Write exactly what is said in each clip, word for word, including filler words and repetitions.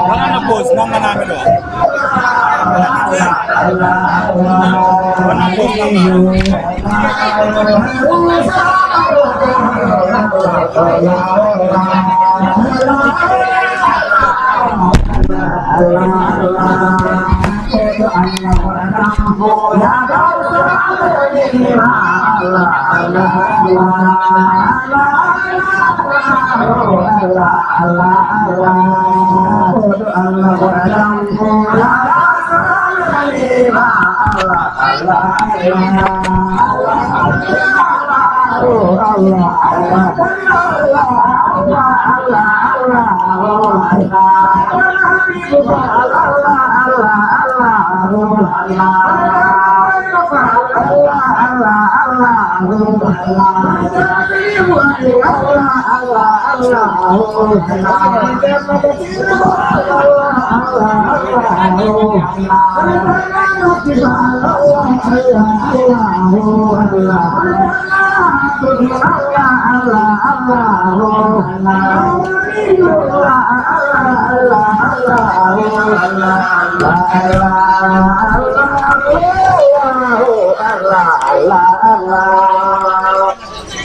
Wonana pause, nanganami ɗo. Wonana pause, nanganami.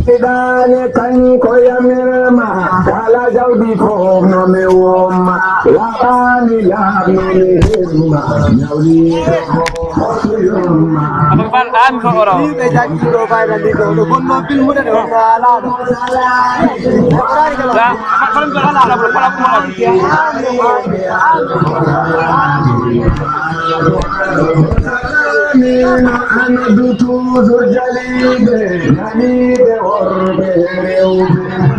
Siɗaani kanko yamirma, kala jawdi fof no mi womma, laɓaani laaɓnani himma, ñawliiɗo fof hoto yomma. Abubakar, aan ko oro. Ɓe jaggi ɗo fayda ndi ɗo, ɗo bonno filmude ɗo, alaa ɗo. Miino Anadu toujours jaliiɓe, naniiɓe, worɓe e rewɓe,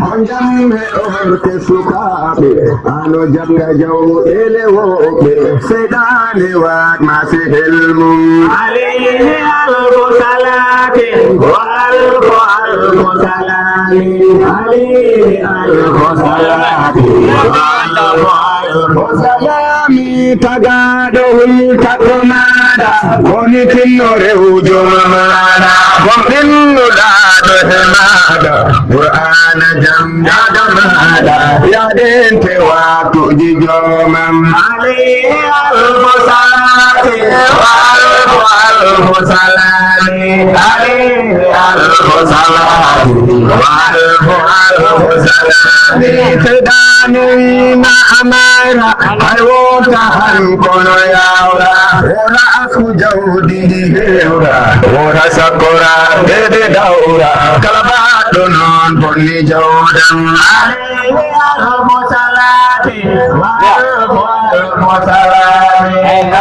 on jamme orke sukaaɓe, ano jakka jaw ele woɓɓe, seyɗaane waat ma sehel mum. Alayhi alfu salaatin wa alfu alfu salaamin. Alayhi alfu salaatin wa alfu alfu salaamin. Tagaaɗo hulta ko maaɗa, woni tinno rewjo maaɗa, gomɗinno laaɗo he maaɗa, Qur'aana janngaɗo maaɗa, yaɗen te waktuuji joomam. Alayhi alfu salaatin wa alfu alfu salaamin. Alayhi alfu salaatin wa alfu alfu salaamin. Seyɗaane wiima a mayra, hay wonta han kono yawra. Wora asku jawdi ndi hewra, wora sakkora ɓe ɓe dawra. Kala baɗɗo noon bonni jawdam. Alayhi alfu salaatin wa alfu alfu salaamin.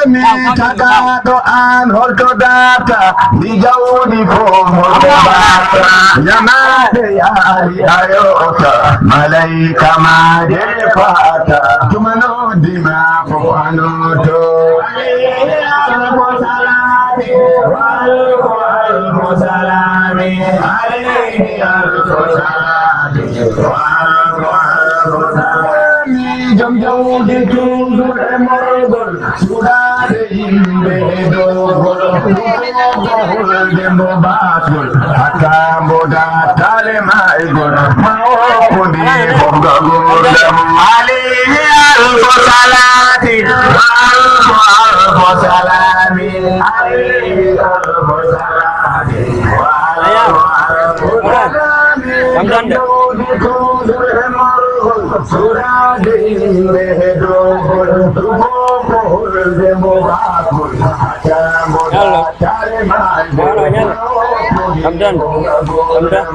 Mi tagaɗo an holto darta, ndi jawdi fof holto darta, yamaade yaari a yoota, malayka ma de fata, tuma noddi ma fof a noto. Alfu salaatin wa alfu alfu salaamin, alayhi alfu salaatin wa alfu alfu salaamin. Jom jawdi toujours e morgol, suuɗaade yimɓe e dogol, ɗum ko holde mo baasgol, hatta mbo dattale maygol, ma o ko ndi fof gagol. Alayhi alfu salaatin wa alfu alfu salaamin. Alayhi alfu salaatin wa alfu alfu salaamin. Kam tan de. Suuɗaade yimɓe e dogol, ɗum ko holde mo baasgol, hatta mbo dattale maygol. Kam tan, kam tan.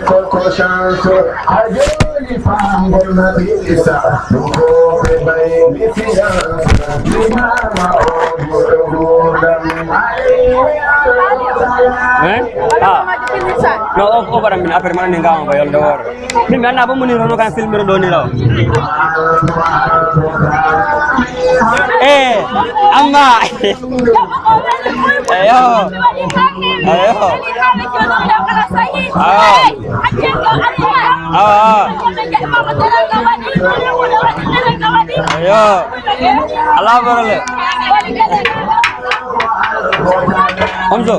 Koko chance a joni fangol na bisa ɗum ko ɓe mbayni siyasa limama o goɗo gurdam. Eh? Ah. No, o o bara min affaire man ni ngam ba yolde wor. Min mi anna ba munir hono kan filmir do ni law. Eh, amma. Ayo. Ayo. Ayo. Ayo. Ayo. Ala barale. Hamza.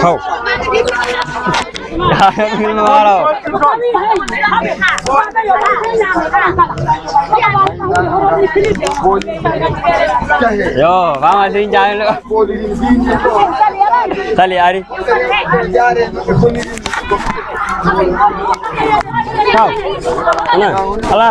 Haw. Yaa, yaa, yaa, yaa. Yo, vamos a hacer un. Sali ari. Ciao. Hola. Hola.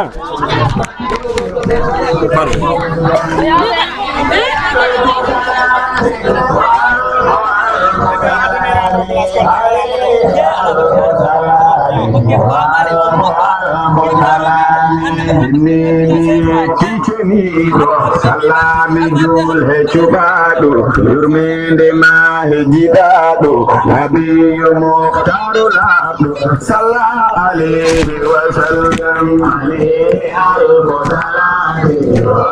Ceniiɗo sallami jul he cuɓaaɗo, yurmeende ma he jiɗaaɗo, nabiyo muhtaaru laaɓɗo, salla alayhi wa sallam, alayhi alfu salaati wa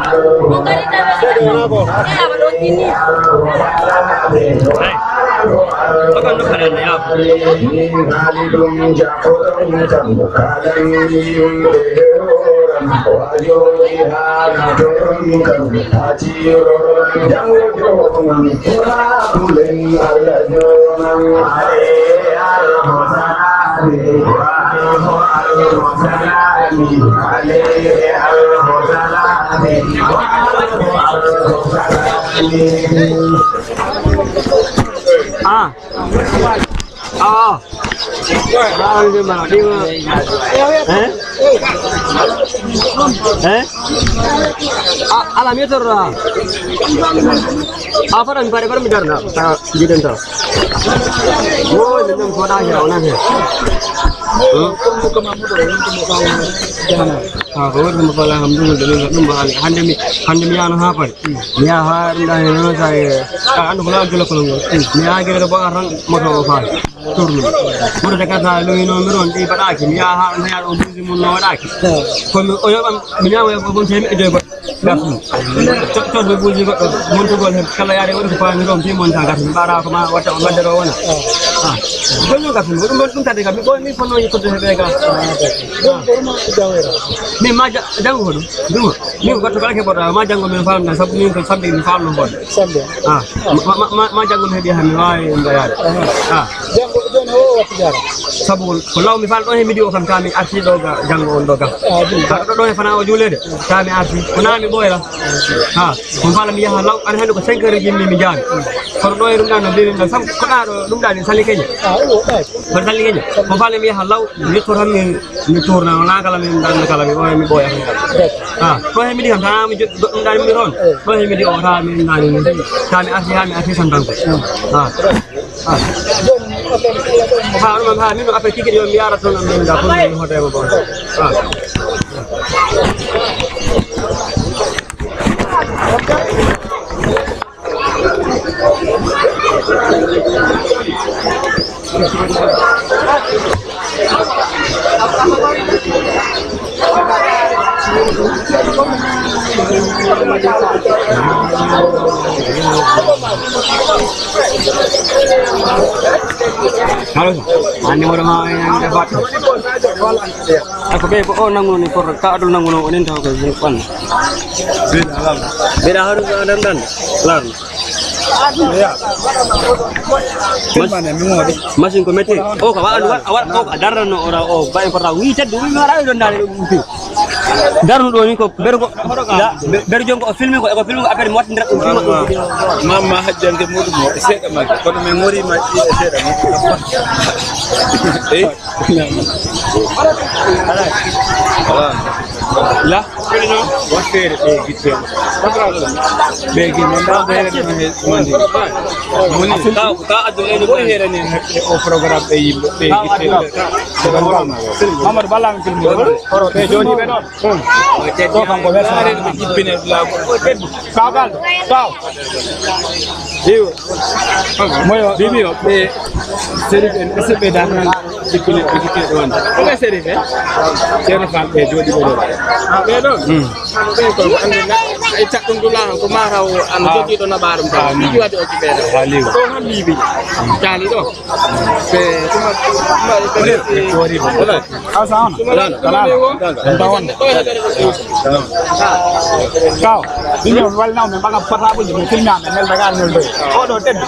alfu alfu salaati. Min haali ɗum jaɓoɗon kam, kala min yimɓe heroram, wajoji haala toron kam, haciro jango jomam, kurabulen Allah jomam, ale alho salami, alho alho salami, ale alho salami, alho alho salami. Ah. Ah. Ah, ini mana? Ini mana? Eh? Eh? Ah, ala mi torra. Ah, fara mi fara, fara mi darna. Ah, gidan ta. Oh, ini yang fara ya, orang ya. Hmm? Ah, ko woni mo fala alhamdulillah, ɗum ɗum ba hande mi, hande mi yaano ha pare. Mi yaha ha ɗum ɗa heno sa e, a andu ko lawa jula kono ngol. Mi yaha gere ko baga tan moto o faami. Tournu. Moto de kata lo hino mi ron ɗi baɗaki. Mi yaha ha ɗum yaɗo busi mun no waɗaki. Ko mi o yoɓam mi ñaama e bon temi e joy ba. Gartu. Codde buji goɗɗo montugol hen kala yaade waɗi ko faami ɗon fi monta gartu. Mbaɗa ko ma watta o maddero wona. Ah. Joño gartu. Ɗum ɗum tade kam mi ɓoy mi fonno yittude he ɓe ga. Min ma ja- janngo ko ɗum. Ɗum. Min ko wattu kala keɓoɗa ma janngo min faamna sabu min ko samedi mi faamno mboɗo. Samedi. Ah. Ma ma ma ma janngo mi heɓi han mi waawi mbayaade. Ah. Janngo joni o wattu jara. Sabu ko law mi faal ɗo he midi o kam tami arti ɗo ga janngo on ɗo ga. Ah, ɗum. Ka ɗo ɗo he fana o juulede tami arti ko nami ɓoyla. Ha. Ko faala mi yaha law an hande ko cinq heures jimmi mi jaami. Kono ɗo e ɗum ɗan no mbimi ɗan sabu ko ɗa ɗo ɗum ɗa ni sali keñe. Ah, o ɗa. Kono sali keñe. Ko faala mi yaha law. Yetto tan min mi tourna wona kala min darde kala mi ɓooya mi ɓooya. Ah, ɗo he midi kam tana mi goɗɗum ɗani mi toon. Ɗo he midi o tawa min nani min tawa mi arti ha mi arti tan tan ko. Ah. Ah. Ha ɗum ha min no appel kiki yo mi ara toon min da ko mi hoto e mo bon. Ah. Halo, an numéro ma en defaat. Ako ɓe ko o nanguno ni porto ka adol nanguno o nen taw ko jin kon. Bida haru ko adan dan. Larno. Machine ko mette o ka wa wa o ka darno ora o ba important wi teddu wi mara don dare. Darnuɗo ni ko bergo ber jonko o filmi ko eko filmi ko affaire mi wattindira ɗum filma ɗum. Mamma hajjande muɗum o e seeɗa magge kono min ngori ma ƴi e seeɗa magge. Eyi. La. Wasere ɓe gitte ɓe gi non ɗa ɓe mandi moni ka ka addu ene ko herani o programme ɓe yimɓe ɓe gitte. Mamadou ballami filmi oro ɓe joni ɓe ɗon. Ɗo kanko wersare ɓe jippine laago. Kawgal taw. Iyo. Moyo bimi o ɓe serif en ese ɓe dan jippine ɓe jippine ɗo wonde ko ɓe serif en. Ceerno Fall ɓe jooɗi ɓe ɗo ɓe ɗon. Ɓe ko ande na e taɗɗum dula han ko mataw an jogiɗo naɓarum taw miji wadi o jiɓeɗo. Ɗo han libi tali ɗo. Ɓe tuma tuma ɓe Aw sa on. Wala. Wala. Nda on. Kaw. Bimi on wal naw men baga portable ji men filmi amen nel daga nel doy. O ɗo teddu.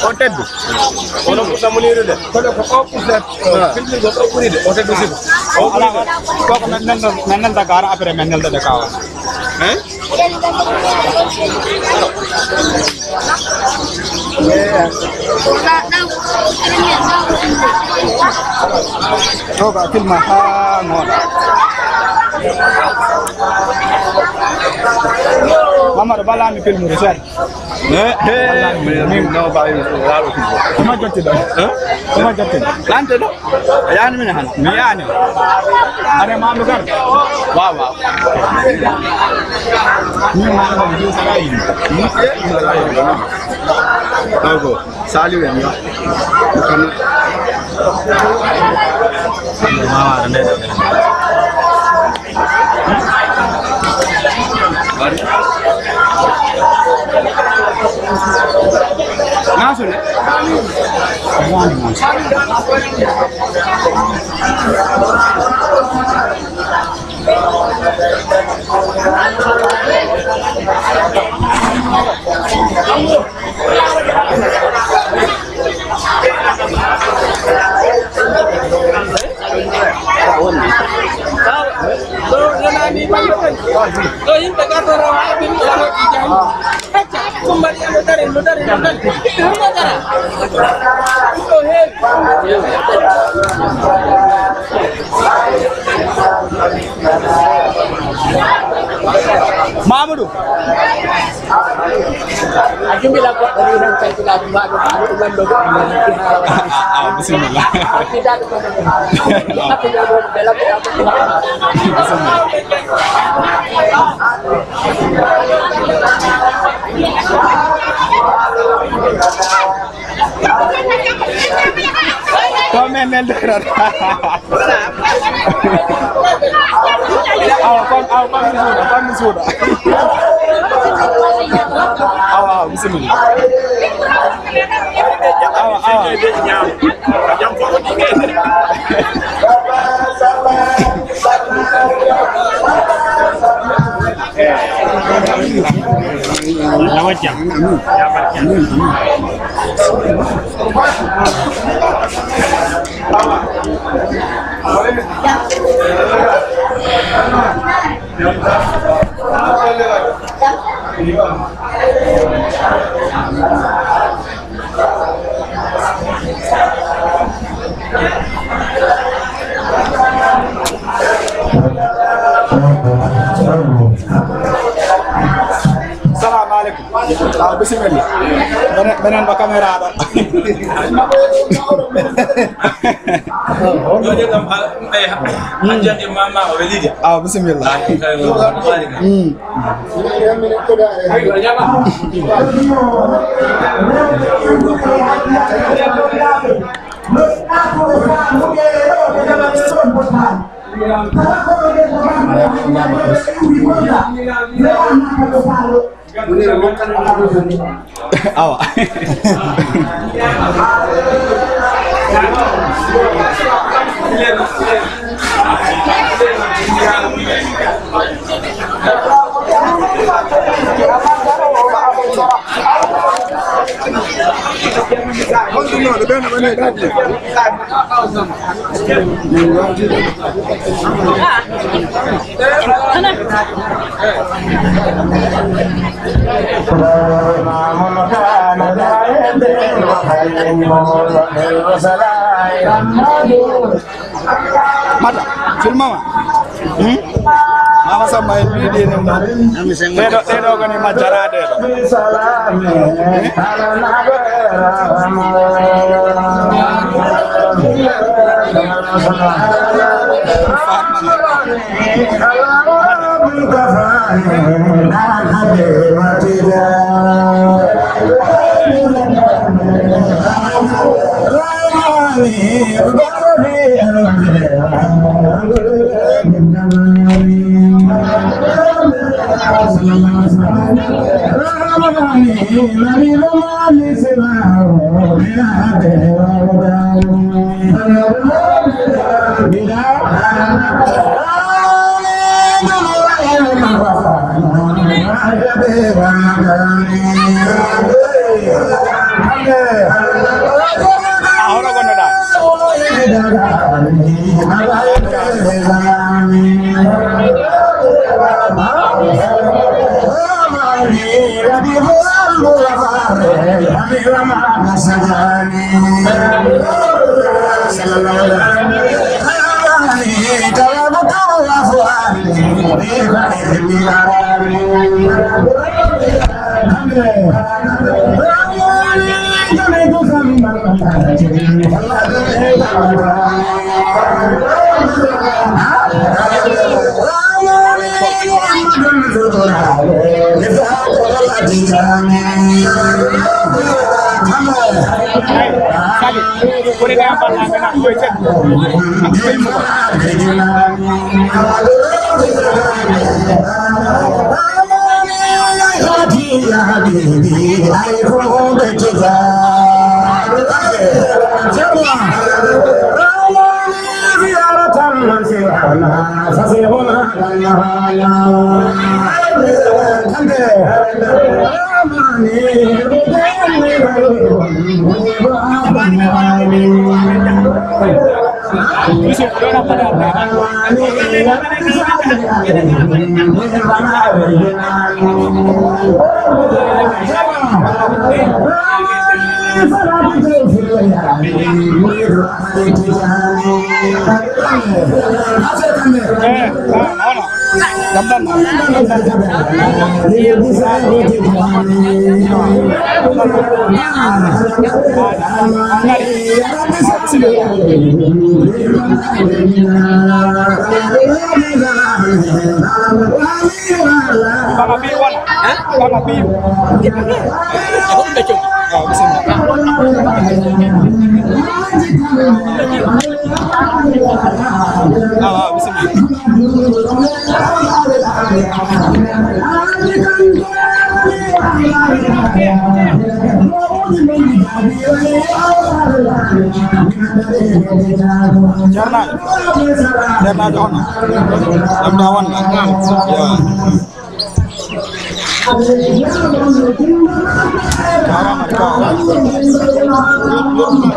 O teddu. Ono ko samuniru de. Kono ko o pusa. Filmi ko o ɓuri de. O teddu sibu. O ala ko ko men nel men nel daga après men nel de kawa. Hein? Toga filma ha ngoɗa. Mamadou balami filmude seeɗa. He he. Min no bawi lalo filmo. Kuma jotti ɗo. Kuma jotti. Lante ɗo. A yani min hana. Mi yani. Are ma ɗo gar. Wa wa. Min ma ɗo. Ago. Sali wen ya. Kana. Ma wa ne. Nasole. Ɗo yimɓe garɗo rawa abin ɗo haɗi jani. Hecca ɗum mbaɗi en no dari no dari no dari ɗum no dara. Ɗum ɗo heewi. Mamadou. A jumbi la goɗɗo ni hen kalkila dumaɗo ɗum ɗum ɗum ɗum. Ah, bisimilla. Bisimilla. Ko men nel doyrat. Awa, fam, awa, fammi suuɗa, fammi suuɗa. Awa, awa, bisimilla. Awa, awa. Salamu aleykum. Ah, bisimilla. Menen, menen ba caméra ɗo. Ɗo de kam, ah, eh, hajjande mama o welide. Ah, bisimilla. Ah, eh, eh, eh, eh. Mm. Awa. Mata, filmama. Hmm? Mama Samba en mbiɗi enen ɗo. Ɗeɗo, ɗeɗo koni majjaraɗe ɗo. Baba Bill won. Hein? Baba Bill. Ko ɗum ɓe cogi. Ah, bisimilla. Ah, bisimilla. Ceernaajo. Ceernaajo hono? Ɗum na wonɗa. Yo.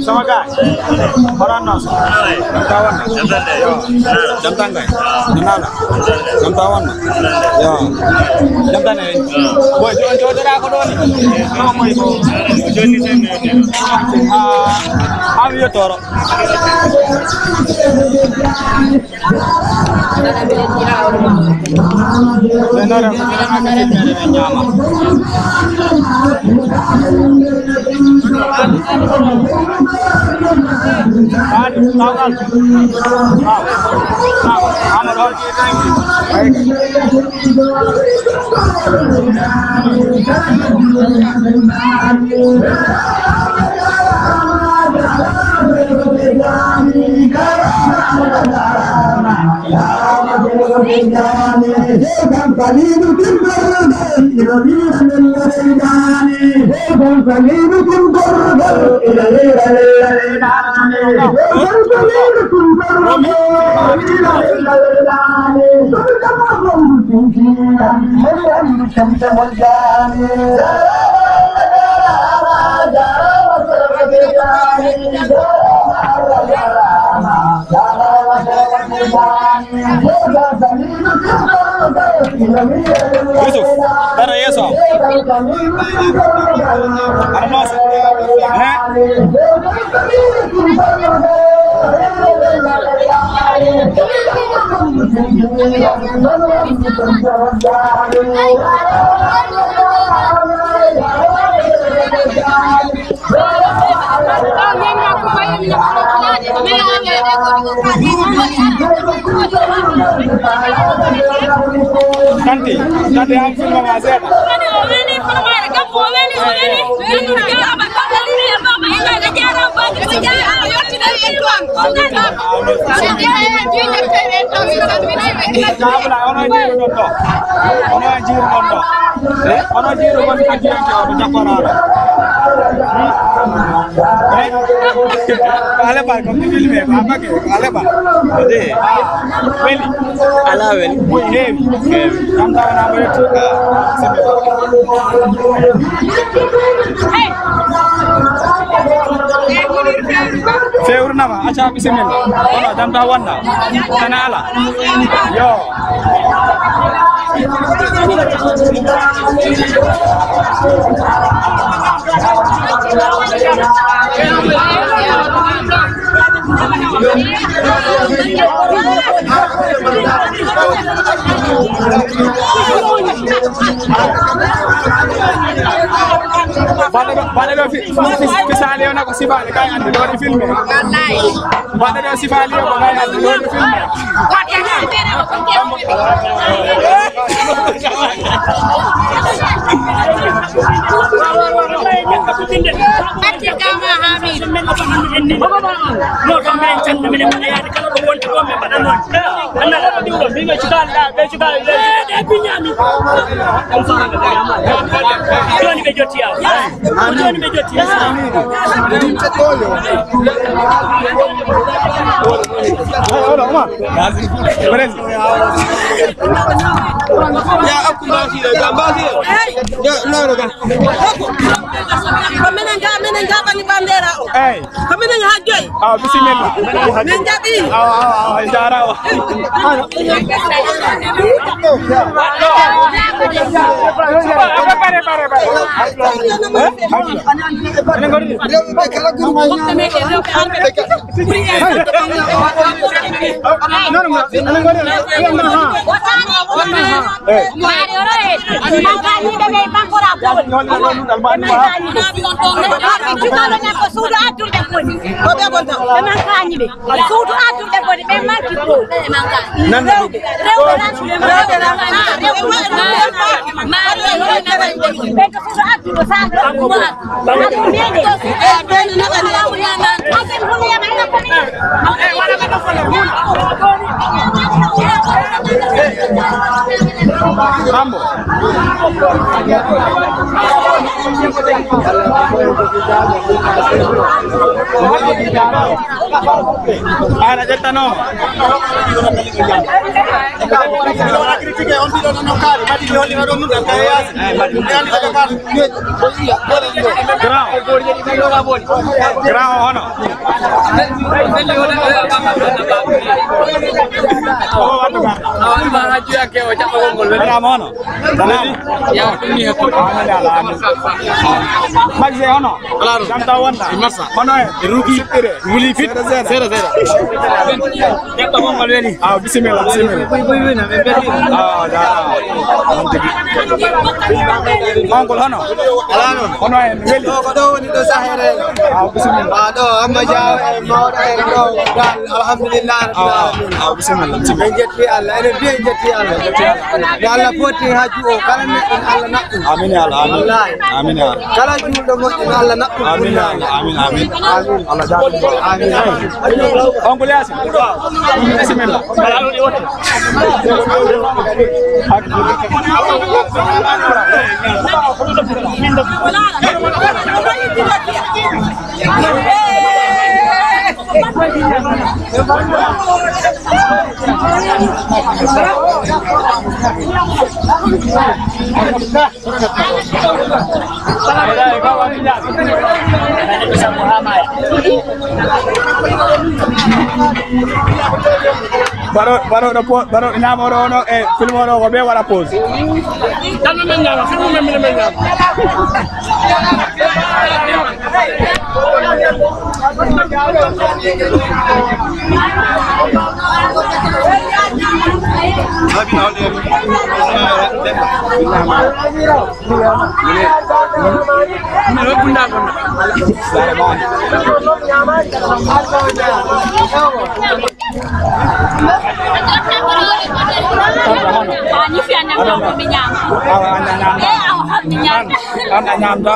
Sama gaay, hoɗon noon? Jam tan wonno? Yo. Jam tan kay? No nala? Jam tan wonno? Yo. Jam tan en? Boy, jo-, jooɗoɗaa ko ɗo ni? Ɗo moy ko? Jonni sen. Ah, ah, mi yettoro. Ɓe noora ko ɓe noora ko ɓe ñaama. Aɗi, tawgal. Waaw. Waaw. Amadou. Yusuf, dara yeeso am. Aɗa noosa. He? Tanti, tanti, an filma ma seeɗa. Abla, ono jiiru ɗon ɗo. Ono jiiru ɗon ɗo. Eh? Ono jiiru woni addiyanke o to Jakkora ɗo. Eh? Ko Aleba, ko mi filme, ko Abake, ko Aleba. Ade. Weli. Ala weli. Ko heewi. Heewi. Kam tawa na mo yettu. Hey. Fewrunama, acca bisimilla. Ono jam ta wonda. Tana ala. Yo. Baɗɗo ɗo, baɗɗo ɗo fi-, fi-, fi-, fisaali o na ko sifaali kay andi ɗo ɗi filme. Wallahi. Baɗɗo ɗo sifaali o ko kay andi ɗo ɗi filme. Joni ɓe jotti ya. Joni ɓe jotti ya. Ya, akku mbasiɗo, ga mbasiɗo. Ya, loro ga. Ko minen ga, minen jaɓani bandera o. Eyi. Ko minen hajjoy. Awa, bisimilla. Min jaɓi. Awa, awa, awa, jarawa. Bare, bare, bare. Rewɓe kala groupe. Maari oro e, ɓe mankaani ɓe, ɓe bankora bool. Ɓe mankaani ɓe. Ɓe mankaani ɓe ko suudu addunde boni. Ko ɓe bonta. Ɓe mankaani ɓe. Suudu addunde boni, ɓe manki bool. Nan rewɓe, rewɓe nan, rewɓe nan, ah, rewɓe nan. Maari oro e, ɓe ko suudu addunde sa. Addunde. Eh, ɓe no naɓani. Addunde. Eh, wala ko ɗo fola. Rambo. Ana ƴettano. Critiqué on ɗiɗo nano kaari, mbaɗi mi hollira ɗon ɗum ɗan kay yaasi. Mi andi ko kaari. Grand. Grand o hono? O waddu ka. Awa, ma hajju yakke o jaɓɓa gongol. Grand o hono? Tanani? Ya, ɗum ni hekko. Amin ala, amin. Magise hono? Alaro. Jam taw wonta? E marsa. Hono e? E ruki. Siɓɓire. Wuli fit. Seeɗa, seeɗa. Seeɗa, seeɗa. Jaɓɓa gongol weli. Aw, bisimilla, bisimilla. Buy, buy, buy, na, ɓe belli. Aw, jaaraama. Onkol hono? Alaa noon. Hono en weli? Ɗo ko ɗo woni ɗo sahere. Aw, bisimilla. Ah, ɗo, Amma Dia e mawɗo en ɗo, dal, alhamdulillah, rabbil alamin. Aw, bisimilla, bisimilla. En jetti Allah, enen bi en jetti Allah. Nde Allah fotti haju o, kala neɗɗo Allah naɓɓum. Amin ya Allah, amin. Wallahi. Amin ya Allah. Kala juulɗo moƴƴo, yo Allah naɓɓum. Amin ya Allah, amin, amin. Amin. Allah jaɓɓum. Amin. Oncle Yacine. Bisimilla. Baro, baro, ɗo po-, baro, ñaamo ɗo, no, e film o ɗo, ko ɓe waɗa pause. Tan men ñaama, film men, men, men ñaama. Ani fi anna ko mi ñaama. Awa, anna ñaama. Eh, awa, mi ñaama. An, an a ñaamta.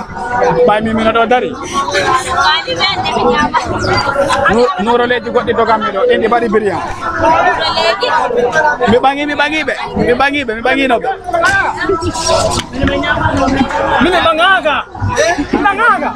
Ɓay mi mino ɗo dari. Wali men de mi ñaama. Nu-, nuuro leeji goɗɗi dogammi ɗo. Ɗin ɗi mbaɗi biriyan. Nuuro leeji. Mi ɓaŋi, mi ɓaŋi ɓe. Mi ɓaŋi ɓe, mi ɓaŋino ɓe. Min ɓaŋaaka. Ɓaŋaaka.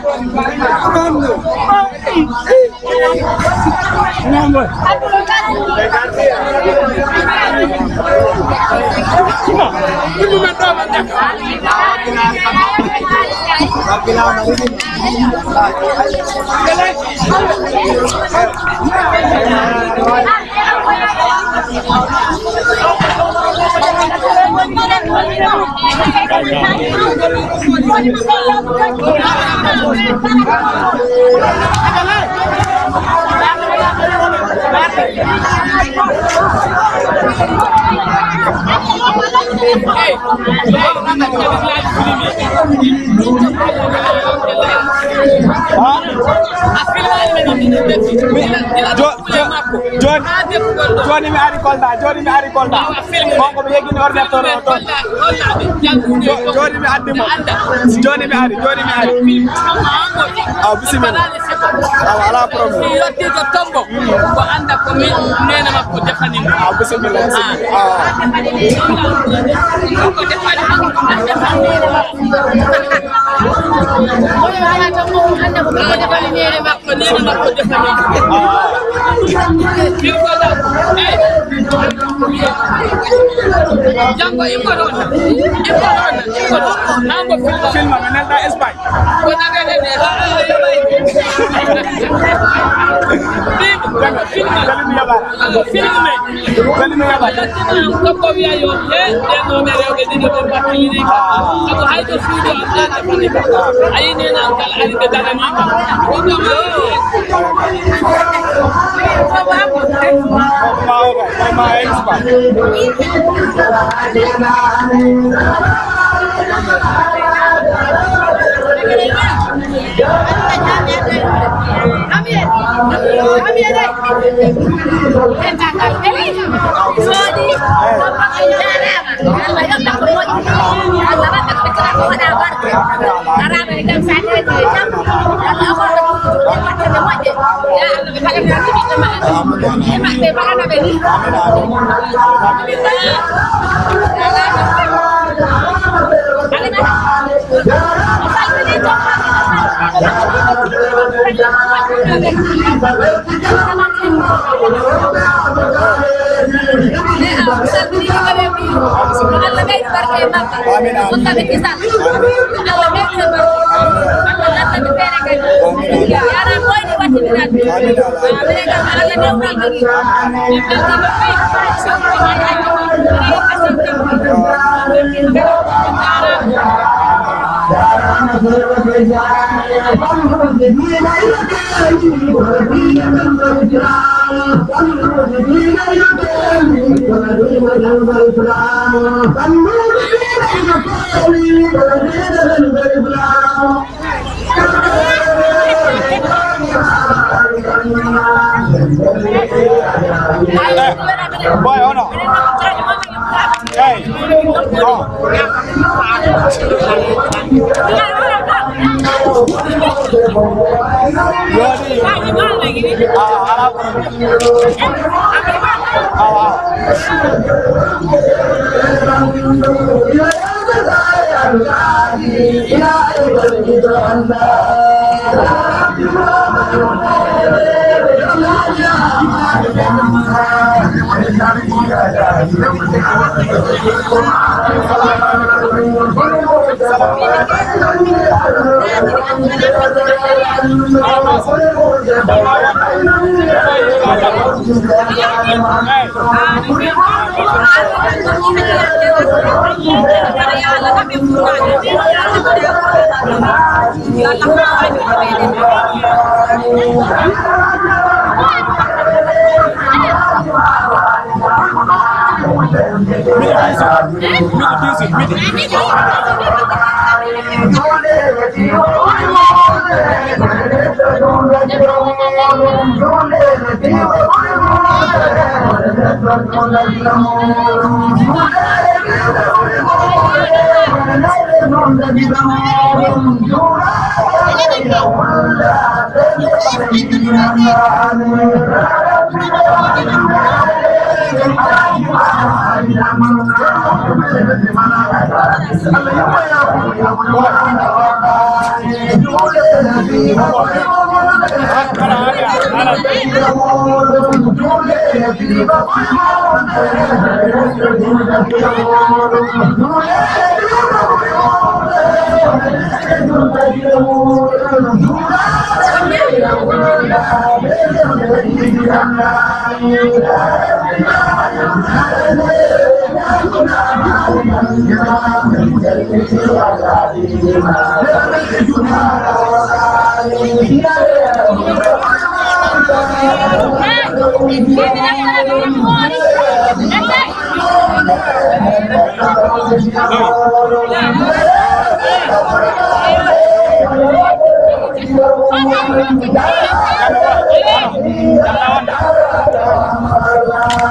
Jo-, jo-, joni, joni mi ari Kolda, joni mi ari Kolda. On ko mi yeggini ordinateur o toon. Jo-, joni mi addi mo. Joni mi ari, joni mi ari. Aw, bisimilla. Aw, ala problème. Si yotti to Tombo, ko anda ko min nene makko defani mo. Aw, bisimilla, bisimilla. Aw. Ko defani mo, defani mo. Ko nene makko defani. Janngo immotoon, immotoon, immotoon. Naa mbo filma. Filma, mi nelda Espagne. Ko nagade de. Filma, filma. Filme. Weli mi heɓa. Ko wiya yo, he, ɓen ɗo ɓe rewɓe ɗiɗo ɓe mbattiri ni. Sabu hay to suudu am ɗan defani. A yini nan kala ari ɓe darani. Ko kam yo. Ma, ma, ma, ma. Moƴƴe. Ya Allah, ɓe mbaɗana ɓe ɓiɓɓe maɓɓe. Ɓe maɓɓe mbaɗana ɓe ni. Alhamdulillah. Amin, amin. Amin, amin. Boy, ono. Hey. Oh. Yoni. Ah, ala problème. Ah, ah.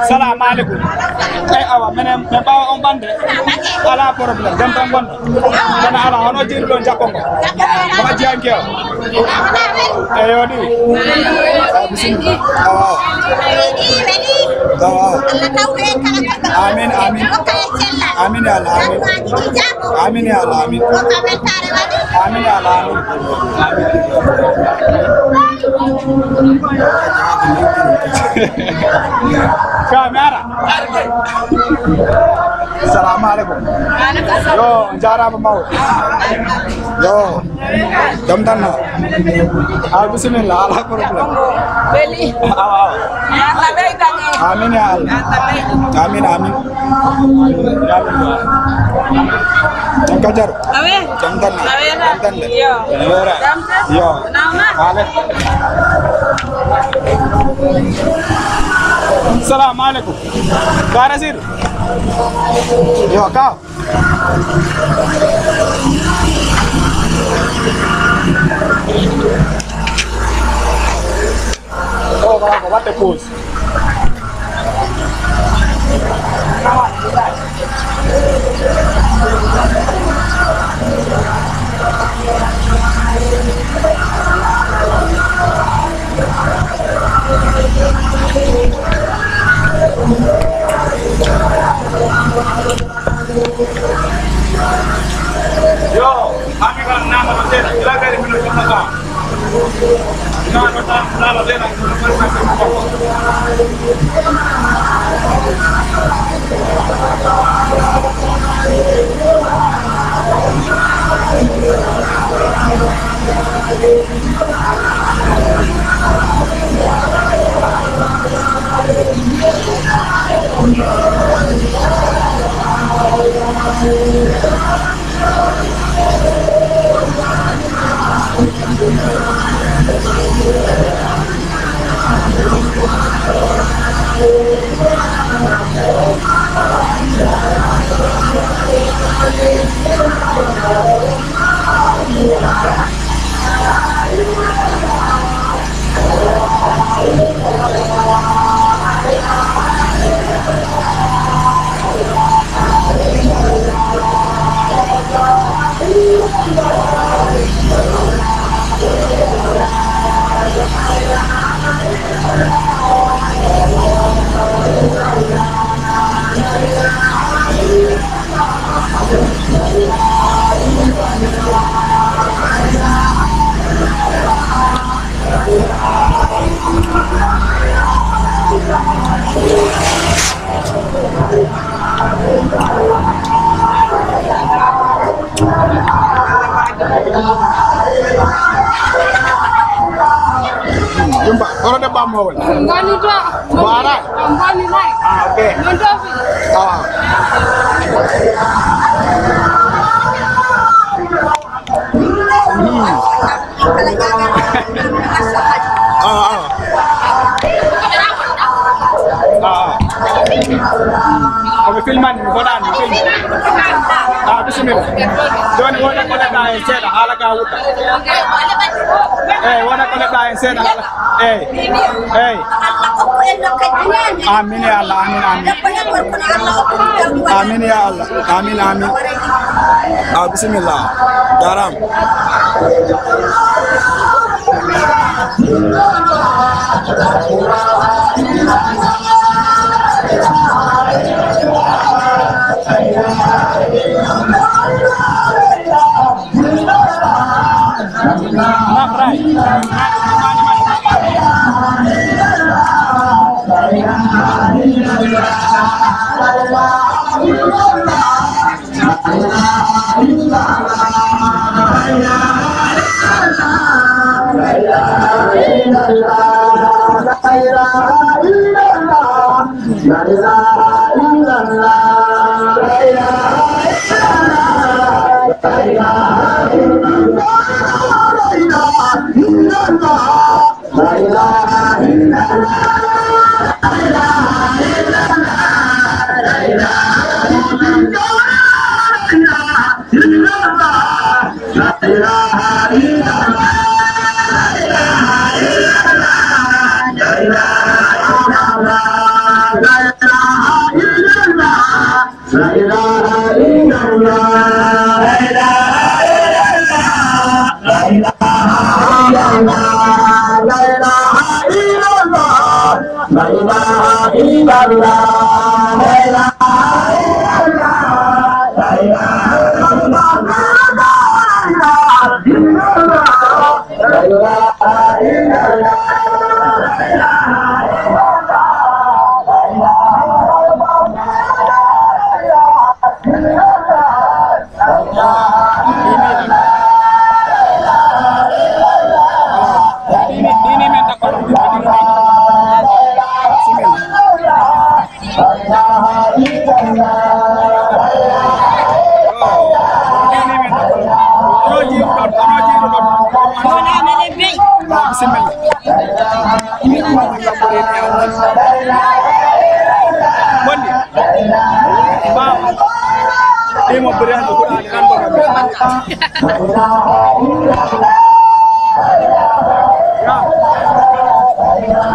Salamu aleykum. Eyi, awa, minen, min ɓaawa on ɓande. Alaa problème, jam tan ngonɗon. Kono alaa, hono jeeri ɗon jakkongo. Ko majjiyanke o. Eyo ni. Bisimilla. Awa. Awa. Amin, amin. Amin ya Allah, amin. Amin ya Allah, amin. Amin ya Allah, amin. Ka mi ara. Salamu aleykum. Yo, on jaaraama mawɗo. Yo, jam tan na. Ah, bisimilla, alaa problème. Weli. Awa, awa. Yo Allah ɓeydan en. Amin ya Allah. Amin, amin. En Kajar. Awe. Jam tan na. Awe na. Jam tan de. Yo. Wera. Jam tan. Yo. Nawna. Ale. Salamu aleykum. Ka Rasir. Yo, ka. O, ko, ko waɗde pause. Jumba, oro de bam hawal. Ngani to. Bara. Ngani nai. Ah, okay. Non to fi. Ah. Hmm. Ah, ah. Ah, ah. Ko mi filmani, mi foɗani, mi filmi. Ah, bisimilla. Joni wona ko neɗɗa e seeɗa, haala ka wuɗɗa. Eyi, wona ko neɗɗa e seeɗa, haala. Eyi, eyi. Amin ya Allah, amin, amin. Amin ya Allah, amin, amin. Ah, bisimilla. Jaram. Bisimilla. Bonni. Ba. Imo bere hande ko dani kan ba. Ya.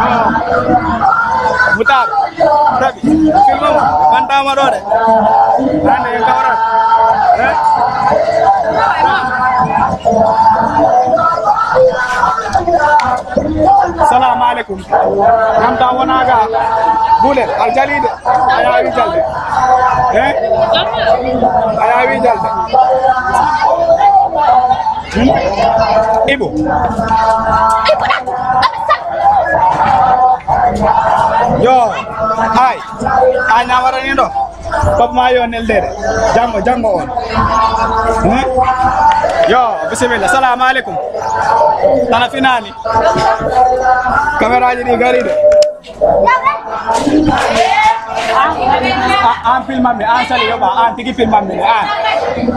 Ya. Mutar. Tabi. Filmo. Kanta ma do de. Nane en kawra. Eh? Salamu alaikum. Kam ta wona ga. Bulel, a jali de. A yaawi jalde. Eh? A yaawi jalde. Hmm? Ibu. Ibu dah. Yo, ay. Ay, na warani ɗo. Papa ma yo neldere. Jango, jango on. Hmm? Yo, bismillah. Salamu alaikum. Tana finani. Kameraji ɗi gari de. A- an filman mi, an sali yoɓa, an tigi filman mi, an.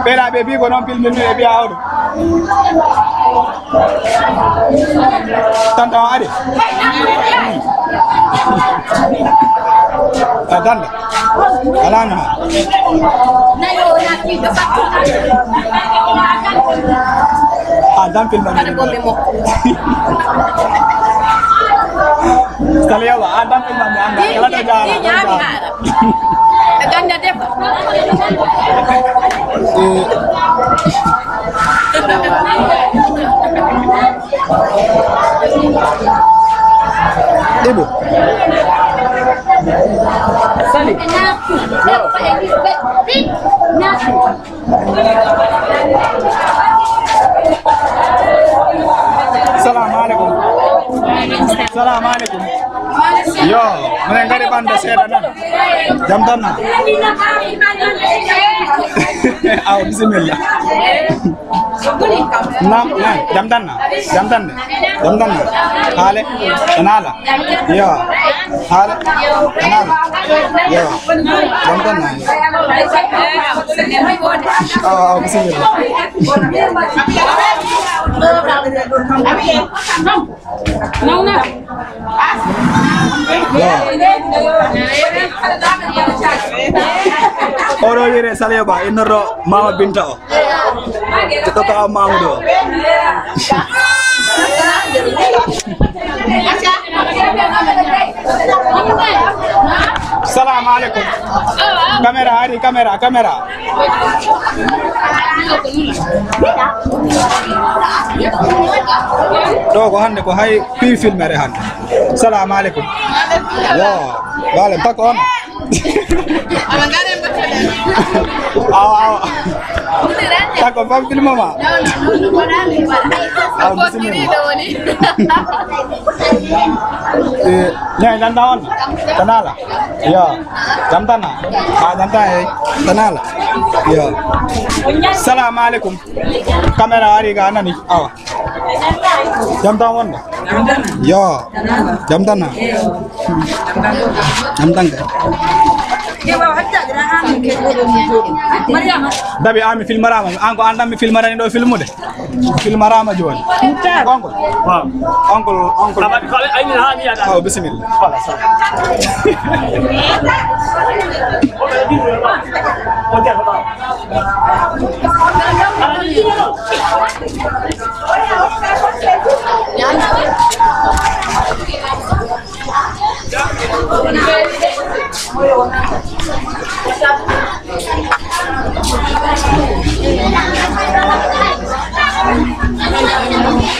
Ɓeɗa ɓe bi ko non filmi mi ɓe biya oɗo. Tanta o ari. A danda. Alana. A dan filman mi. Sali yoɓa, an dan filman mi, an dan. Kala ɗo jaara, ɗo jaara. Ɓe ganda defa. Eh. Ibu. Sali. Salamu alaikum. Salamu alaikum. Yo, minen ngari ɓande seeɗa nan. Jam tan na? Awa, bisimilla. Nam, nam, jam tan na? Jam tan de? Jam tan na? Haale? Tana ala? Yo. Haale? Tana ala? Yo. Jam tan na? Awa, awa, bisimilla. Oɗo wiyete Saliou Ba, innoto Mama Binta o. Ko Toto Mamoudou o. Salamu alaikum. Caméra ari, caméra, caméra. Ɗo ko hande ko hay pi filmere hande. Salamu alaikum. Yo, wale, tak on. Awa, awa. Tak on, fam filmama. Awa, bisimilla. Eh, ñay, nanda on. Tana ala? Yo, jam tan na? A jam tan, eh. Tana ala? Yo. Salamu alaikum. Caméra ari ga nani? Awa. Jam tan wonɗa? Yo. Jam tan na? Jam tan kay. Dabi, an mi filmarama. An ko an tan mi filmarani ɗo filmude. Filmarama joni. Oncle. Waaw. Oncle, oncle. Awa, bisimilla. Voilà, ça va.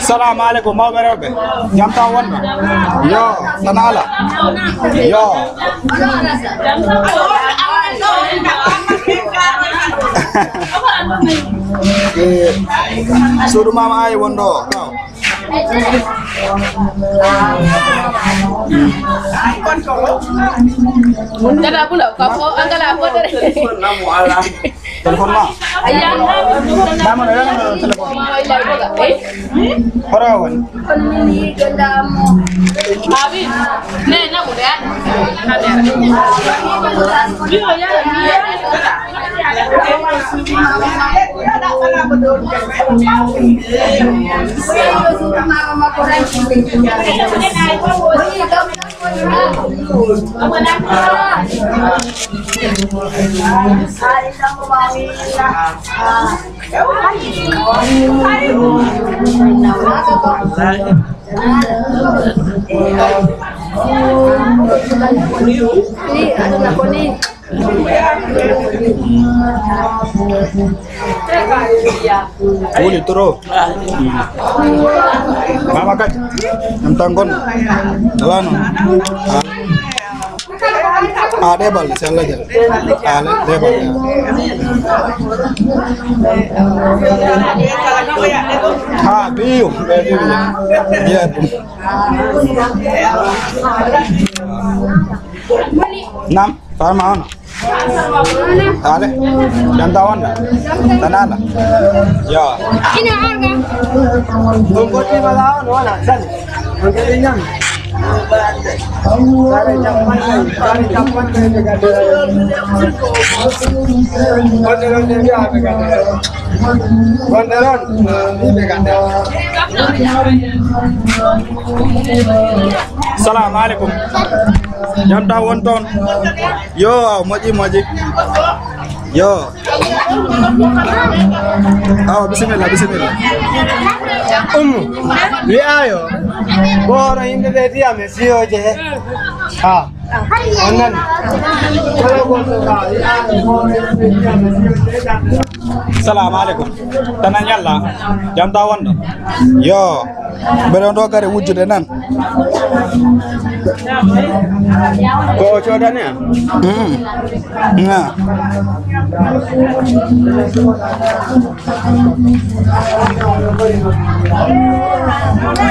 Salamu alaikum, mawɓe rewɓe. Jam tan wonɗa? Yo, tana ala? Yo. Eh, suudu mama ayi wonɗo o, kaw. Dada bula, ka fo, an kala fo dere. Téléphone ma? Ayya. Mama, no yana téléphone? Hoto woni? Abi, ne, na guda. Wuli trop. Mama kadi. Am tan gon. Ala non. A ɗe balɗe, si Allah jaɓi. A ɗe, ɗe balɗe. Ha, biyu, ɓe biyu. Biya ɗum. Nam, farma on. Ale, jam ta wonda. Tanala. Yo. Ina arga. Ɗum fotti bala on wala, sali. On kadi ñam. Sare capanɗe, sare capanɗe ɓe gadda. Wonde ɗon de mbiya ɓe gadda. Wonde ɗon, ɓe gadda. Salamu aleykum. Jam ta won toon. Yo, moƴƴi, moƴƴi. Yo. Awa, bisimilla, bisimilla. Ummu, wi'aayo, ko hono yimɓe ɓe ndiyam e siyoje he. Ha. On nani? Kala gonɗo ka, wi'aayo, ko hono yimɓe ɓe ndiyam e siyoje he. Salamu aleykum. Tana ñalla. Jam ta wonɗo. Yo. Mbeɗa on ɗo kadi wujjude nan. Ko o coodani am? Mm. Na.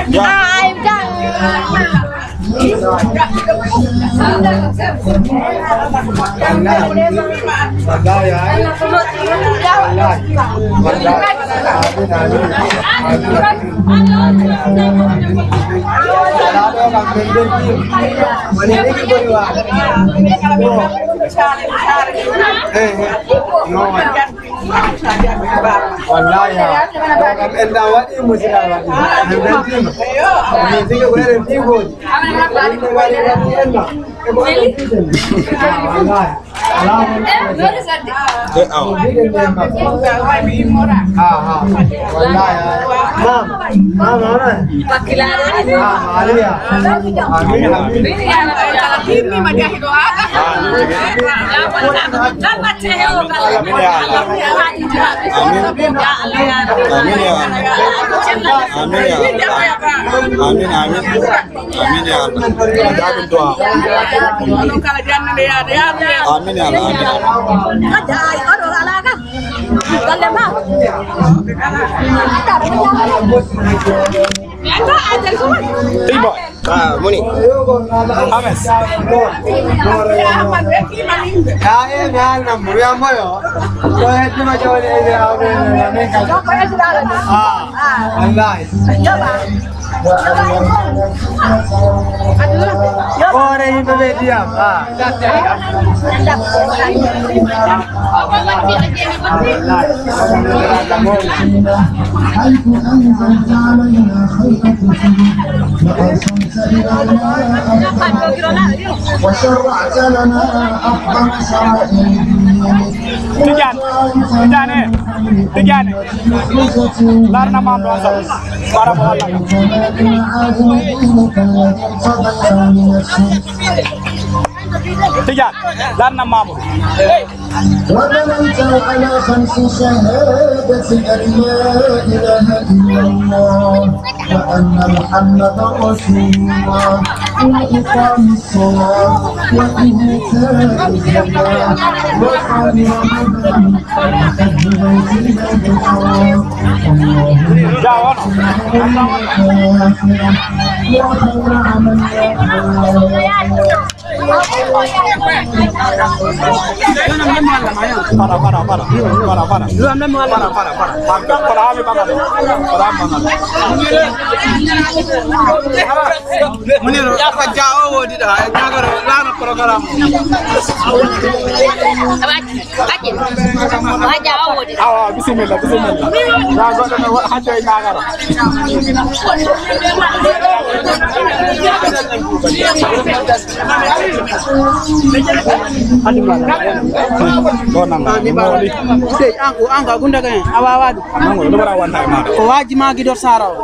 Ya. Wallahi, ay. Wallahi. Wallahi. Amin, amin. Amin. Alaa ɗo kam, min beltiima. Woni leydi ɓuri waawde. Eh, eh. No waɗi? Wallahi, ha. Ɗo kam, en ɗan waɗi, musiɗɗo waɗi. Min beltiima. Min tigi ko enen piigooji. Yimɓe ngari, waɗi en ɗo. E ko enen piigooji. Wallahi. Eh, awa. Ha, ha. Wallahi. Mam, mam, mam. Ha, Maria. Amin, amin. Amin, ya Allah. Amin, ya Allah. Amin, ya Allah. Amin, amin. Amin ya Allah. A jaabin du'a. Onon kala jannde nde yaade, yaade. Amin ya Allah. Amin. Ay, oɗo ala kam. Galle ma. Tibo. Ah, moni. Ames. Ka e mi haalnan mo, wiyan mo yo. Ko heddima jawle e wiya amen, amen ka. Ah, wallahi. Hoore yimɓe ɓe ndiyam. Ah. حيث أنزلت علينا خير وأرسلت إلينا أخانا وشرعت لنا أفضل شرائع الدين. Tidiane, Tidiane, Tidiane. Larna mam ɗon sa. Para mo Allah. Tidiane, larna mamu. وبنيت على خمس شهادة أن لا إله إلا الله وأن محمدا رسول الله وإقام الصلاة وإيتاء الزكاة وصوم رمضان وحج بيت الله الحرام. اللهم اجعلنا من أهل الآخرة وخير عمل يا الله. Para, para, para. Para, para. Para, para, para. Para, para, para. Para, para, para. Muniro, ya fa jawo wodi da, ya garo lana program. Awa, bisimilla, bisimilla. Ya goɗɗo no wa-, hajjo e ñaagara. Ɗo nanga, ɗo woni. Sey, an ko, an ko a gundaka hen, a wawa ɗum. Nango, ɗo mbaɗa wanta e maɗa. Ko waaji ma Gidor Sara o.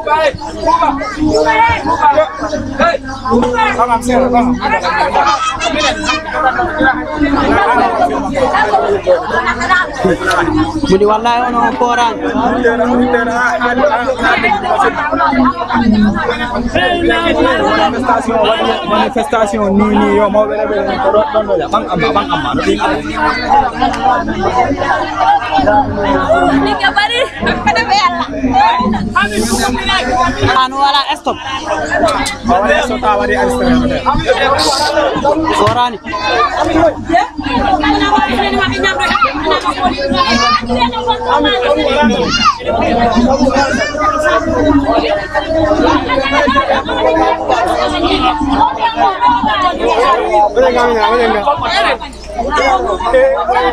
Mudi wallahi ono on koran. Manifestation waɗi, manifestation ni, ni, yo mawɓe rewɓe ko ɗon, ɗon ɗo ya. Ɓan amma, ɓan amma, no ɗin amma. An wala stop. Wala stop, a waɗi enregistré. Forani.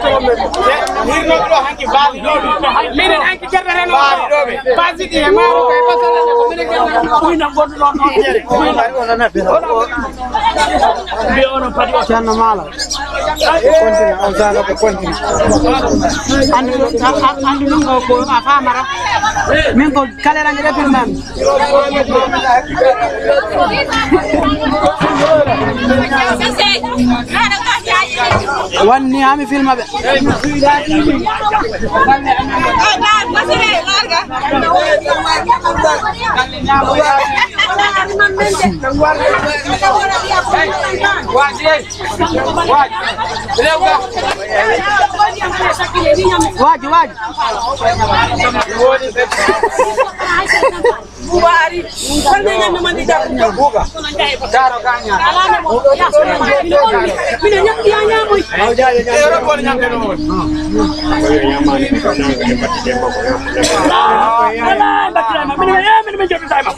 Hirnoɓe ɗo hanki baali ɗo ɓe. Minen hanki gerdata no baali ɗo ɓe. Baasi ɗi e maaro ko e basal ko minen gerdata no. Ɗum nan goɗɗo ɗon ɗon jere. Mbiya onon padi o. Ceerno Maalo. Continue, on saaga ko continue. Anndi ɗum, a, a, anndi ɗum ko, ko a faamara. Min ko kalerange ɗe pirnami. Wanni hami filma ɓe. Waji, waji. Rewga. Waji, waji. Buba ari. Wonde ñande man di jàpp. Buga. Daro gaña. Alama mo. Mino ñakki ya ñamoy. Ero ko ñande no. Ala batira ma. Mino ya mino men jottu tay ma.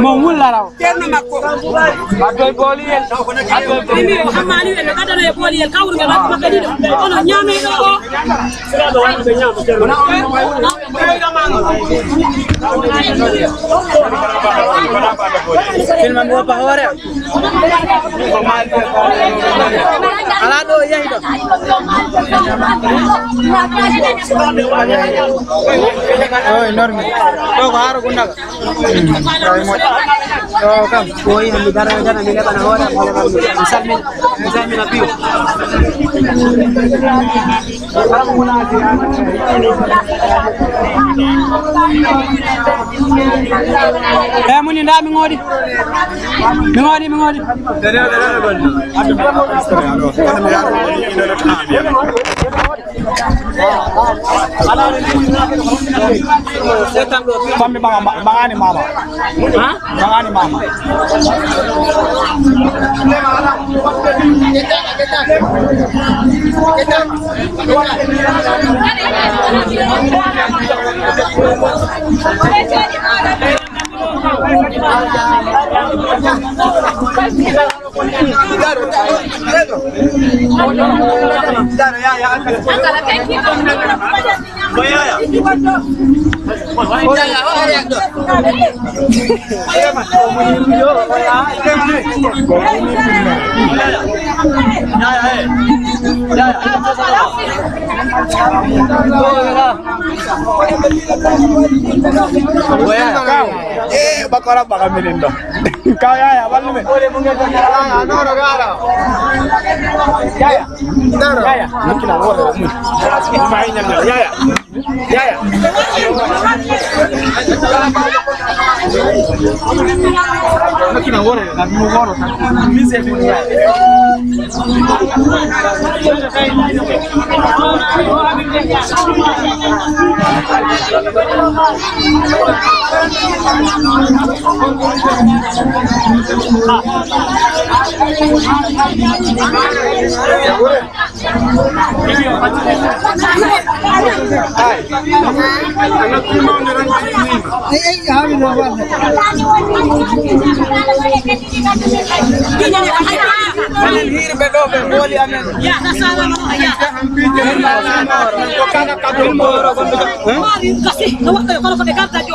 Mo wulla raw. Ceerno makko. Addoy booliyel. Addoy booliyel. Mimi o Hammaani en, no gadano e booliyel, kawru nge makko makko ɗiɗo. Ono ñaame ɗo o. Filma mo ba hoore. Ala ɗo yehi ɗo. Oy, normi. Ɗo ko haaro Gundaga. Ay, moƴƴi. Ɗo kam, ko yi hande dara, dara, mi heɓana hoore am, hoore am. Mi salmina, mi salmina piyo. E muni nda mi ngodi. Mi ngodi, mi ngodi. Fammi ɓaŋa, ɓaŋani mama. Ha? Ɓaŋani mama. Eh, bakora baka minin do. Ka yaya, wallu me. Yaya, noro gara. Yaya, noro. Yaya, nakina wora. Yaya. Yaya. Nakina wora, na mu wora. Mise ko yaya. Amen. Hirbe do be boli amen. Ko kana ka do. Kasi, no wakka ko ko de karta jo.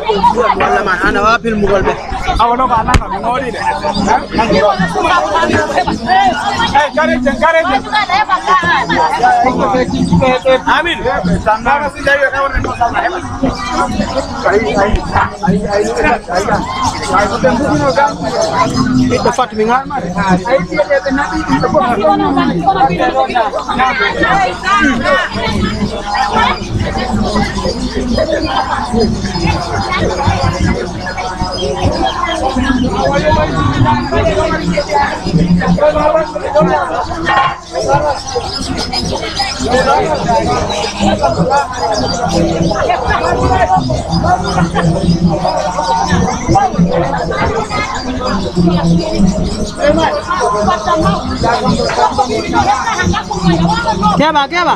Walla man, ana wa filmugol ɓe. Awa no ko ananga mi ngori de. Hey, kare je, kare je. Amin. Ɓiɗɗo Fatmi nga. Keɓa, keɓa.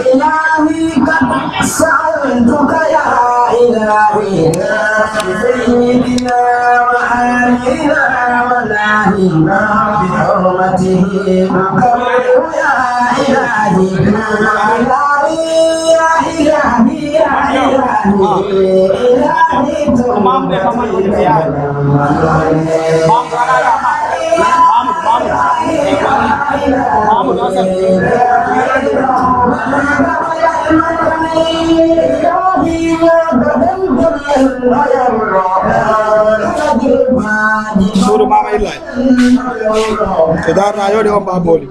إلهي قد سألتك يا إلهي سيدنا آمنا والله بحرمته. قولوا يا إلهي، يا إلهي، يا إلهي، يا إلهي. Suudu Maama Illaay. Ko daarna yooɗi on Baa Booli.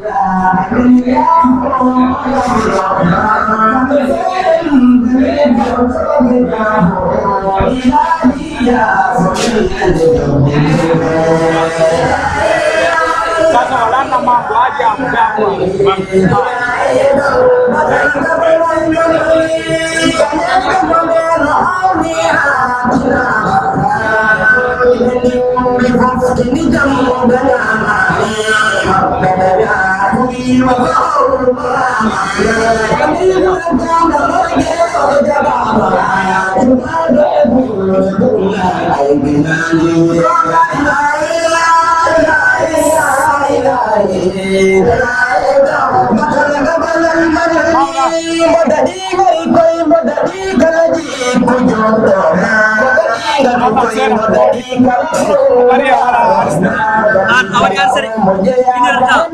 An, a waɗi arsere. Une heure de temps.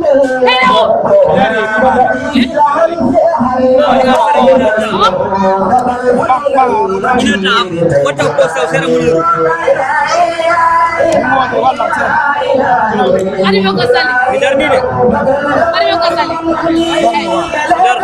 Une heure de temps. Wata ko saw sera mun. Ari ko sali. Mi darni de. Ari ko sali. Mi dar.